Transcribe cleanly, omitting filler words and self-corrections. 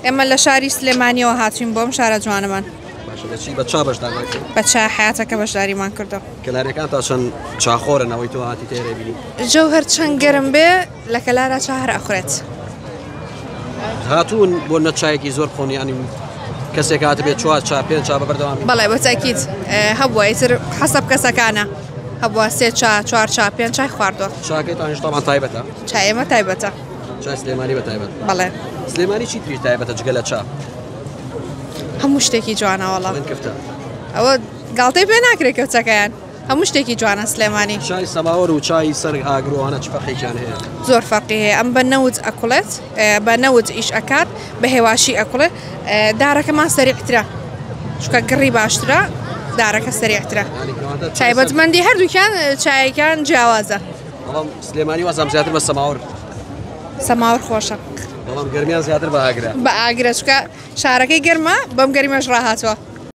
ئێمە لە شاری سلێمانیەوە هاتوین بۆم شارە جوانەمان. باشە لە چی بە چا بەشدارمان کرد؟ بە چا حیاتەکە بەشداریمان کردو. کەلارەکان تا چەند چاخۆرن ئەوەی تۆ هاتی تێرێ بینی؟ جەو هەر چەند گەرم بێ لە کەلارا چا هەر ئەخورێت. هاتوون بۆ نە چایەکی زۆر بخۆن یانی کەسێک هاتبێت چوار چا پێنج چا بە بەردەوامی؟ بەڵێ بە تاکید هەبووە ئیتر حەسەب کەسەکانە هەبووە سێ چا چوار چا پێنج چای خواردووە. چاکەی تانیش تاوان تایبەتە؟ چای ئێمە تایبەتە. چای سلێمانی بە تایبەت؟ بەڵێ. سلێمانی چی تریش تایبەتە جگە لە چا؟ هەموو شتێکی جوانە وەڵا. بڵێن کفتە. ئەوە گاڵتەی پێ ناکرێت کەوچەکەیان. هەموو شتێکی جوانە سلێمانی. چای سەماوەر و چای سەر ئاگر و ئەوانە چ فەرقێکیان هەیە؟ زۆر فەرقی هەیە ئەم بە نەوت ئەکوڵێت بە نەوت ئیش ئەکات بە هێواشی ئەکوڵێ دارەکەمان سەریعترە چونکە گڕی باشترە دارەکە سەریعترە تایبەتمەندی هەردووکیان چایەکان جیاوازە. بەڵام سلێمانی وازم زیاتر بە سەماوەر. سەماوەر خۆشە. بەڵام گەرمیان زیاتر بە ئاگرە. بە ئاگرە چونکە شارەکەی گەرمە بەم گەرمەش ڕاهاتووە.